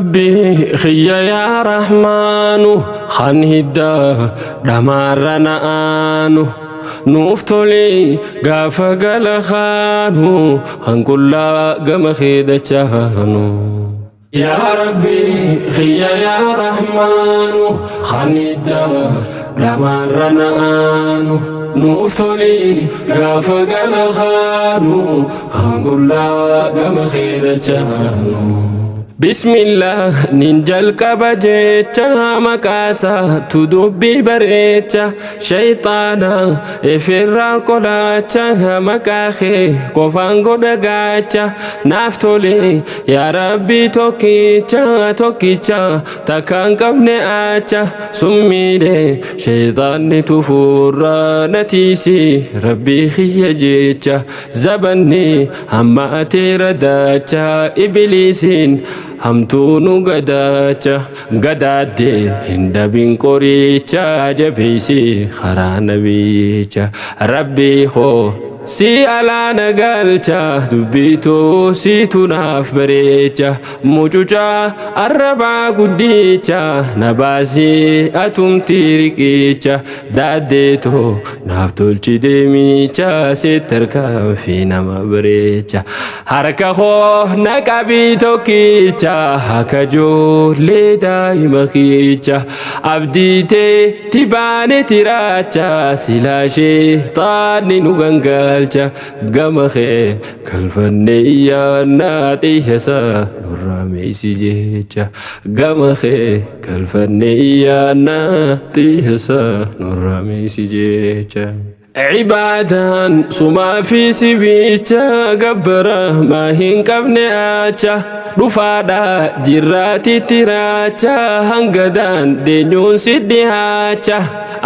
Rabbi khiyya yaa Rahmaanu kan hidda dhamaarra na'aanu nuuf toli gaafa gala kaanu kan qullaa gama kee dachaanu. Yaa Rabbi khiyya yaa Rahmaanu kan hidda dhamaarra na'aanu nuuf toli gaafa gala kaanu kan qullaa gama kee dachaanu. Bismillah nin jalqaba jecha maqaasaa tu dubbii bareecha shayxaana ifirraa qolaacha maqaa kee qofaan godha gaacha naaf tole yaa rabbii tokkicha tokkicha takka hin qabne acha summiidhe shayxaanni tufuurra na tiisi rabbii kiyya jecha Zabanni hammaateera daacha ibiliisiin hamtuu nu gadaacha gadaadde hin dhabin qoricha jabeessi karaa nabiyyicha rabbii koo si alaa na galcha dubbiituu siitu naaf bareecha Mucuca arrabaa guddicha na baasii atumti riqicha daaddeetoo naaf tolchi deemicha sitti harkaanfii nama bareecha harka koo na qabii tokkicha akka ijoollee daa'ima kiicha abdii tee tibaane tiraacha silaa sheexaanni nu gangalcha gama kee Galfanne iyyaannaa xiyyasaa nurraa meeysi jecha gama kee galfanne iyyaannaa xiyyasaa nurraa meeysi jecha. Ibaadaan sumaa fi sibicha gabbara maa hin qabne acha dhufaadha jirraatitti raacha hanga dandeenyuun si dhihaacha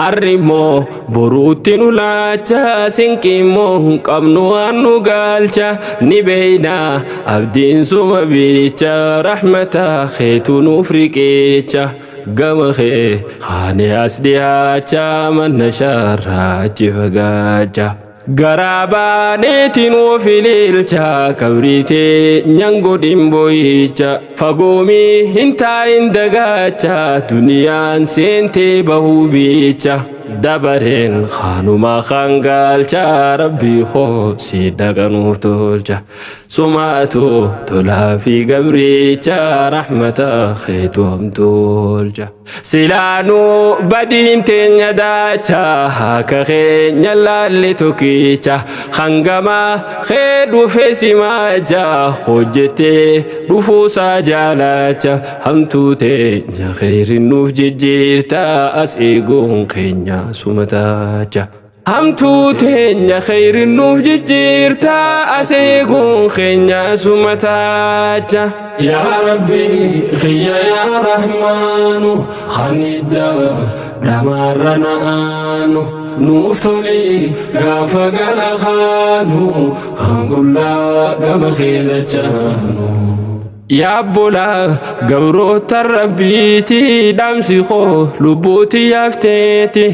arrimmoo Boruutti nu laacha sinqii immoo hin qabnu waan nu gaalcha ni beeyna abdiin suma biicha rahmata keetu nuuf riqicha gama kee kaane as dhiyaacha manna shaarraa achi fagaacha. Garaa baaneeti nuuf ililcha qabrii teenyan godhin booyicha fagoomii hin taa'in dagaacha duniyaan seentee bahuu biicha dabareen kaanuma kan gaalcha rabbii koo si dhaqa nuuf tolcha sumaatu tolaa fi gabriicha rahmata keetu hamtuulcha. Silaanuu badiin teenya daacha akka keenya laalle tokkicha hangama kee dhufe simaacha hojjettee dhufuusaa jaalacha hamtuu teenya kheyrin nuuf jijjiirta as eeguun keenya suma taacha. Hamtuu teenya kheyrin nuuf jijjiirta as eeguun keenya suma taacha. Yaa Rabbi kiyya yaa Rahmaanu kan idda dhamaarra na'aanu nuuf toli gaafa gara kaanu kan qullaa gama kee dachaanu. Yaa obbolaa gabroota Rabbiiti dhaamsi koo lubbuu tiyyaaf teeti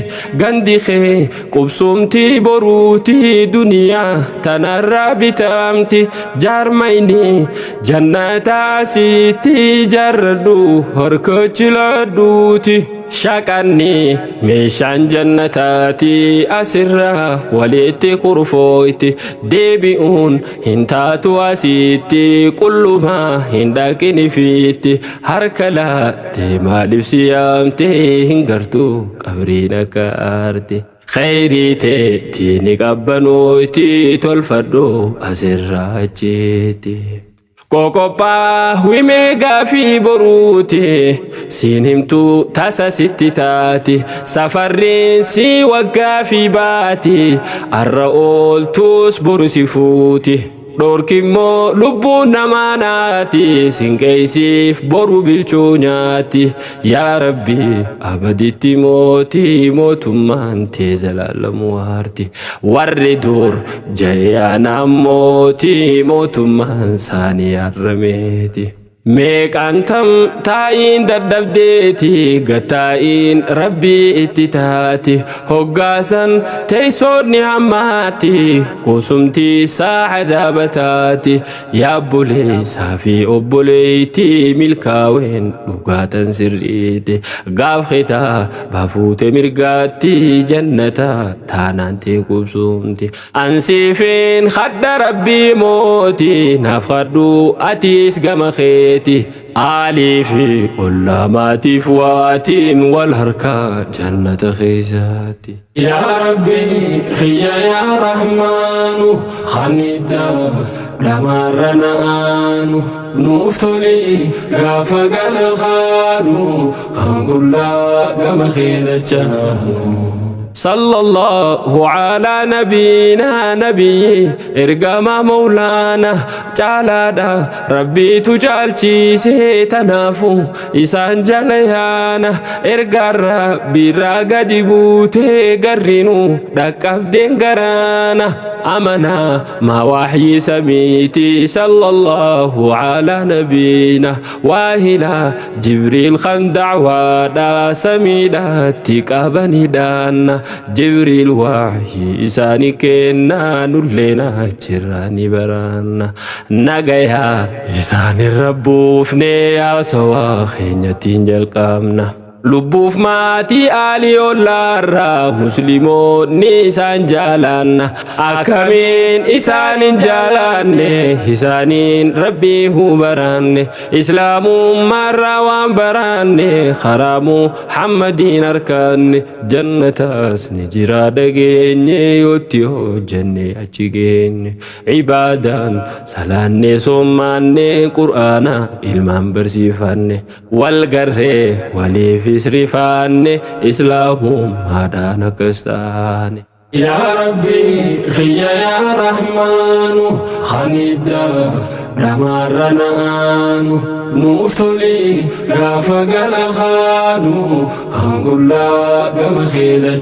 gandi kee qubsumti boruuti duniyaa tanarraa bitamti jaarmayni jannata asitti jaarradhu harka chiladhuuti. Shaqanni meeshaan jannataati asirraa walitti kurfooyti deebi'uun hin taatu asitti qullumaa hin dhaqinifiitti harka laatte maaliif si yaamte hin gartu qabriin akka aarte. Kheyrii teetti ni qabbanooyti tolfadhu asirraa achitti. Qoqophaa wimee gaafii boruuti siin himtuu tasa sitti taati safarriin si waggaa fi baati arra ooltuus boru si fuuti dhorkimmoo lubbuun namaa naati sin qeeysiif boru bilchuu nyaati yaa rabbi abaditti mootii mootummaan tee zalaalamuu waarti warri dur Ja'e anaan mootii mootummaan saanii arrameeti. Meeqaan tam taa'iin dadhabdeeti gattaa'iin rabbii itti taati hoggaasan teeysoonni hammaatti kusumtii saaca daabataati yaa obboleessaa fi obboleeytii milkaaween dhugaatan sirriiti gaaf xitaa bafuute mirgaatti jannata taanaan tee qubsumti Ansiifin hadha rabbii mooti naaf hadhu atiis gama keeti aalii fi ollaa maatiif waatiin wal harkaa jannata keessaatti. Yaa Rabbi kiyya yaa Rahmaanu kan idda dhamaarra na'aanu nuuf toli gaafa galkaanu kan qullaa gama keenya. صلى الله على نبينا نبي إرقام مولانا جالادا ربي تجالشي سيتنافو إسان جليانا إرقى ربي راقدي بوتي قرنو دكاب دين قرانا أمنا ما وحي سميتي صلى الله على نبينا واهلا جبريل خان دعوة دا سميدا تكابني دانا جبريل وحي إساني كنا نلنا جراني برانا نغيا إساني ربوفني يا سوا خينيتين جلقامنا lubbuuf maatii aalii ollaarraa musliimoonni isaan jaalanna akkamiin isaan hin jaalanne isaaniin rabbii hubaranne islaamummaarraa waan baranne karaa muhammadiin harkanne jannataas ni jira dhageenye yootti hojjenne achi geenye ibaadaan salaanne soommaanne qur'aana ilmaan barsiifanne wal garree waliifis rifaanne islaamummaadhaan akkas taane. Yaa Rabbi kiyya yaa Rahmaanu kan idda dhamaarra na'aanu nuuf toli gaafa galakaanu kan qullaa gama keenya.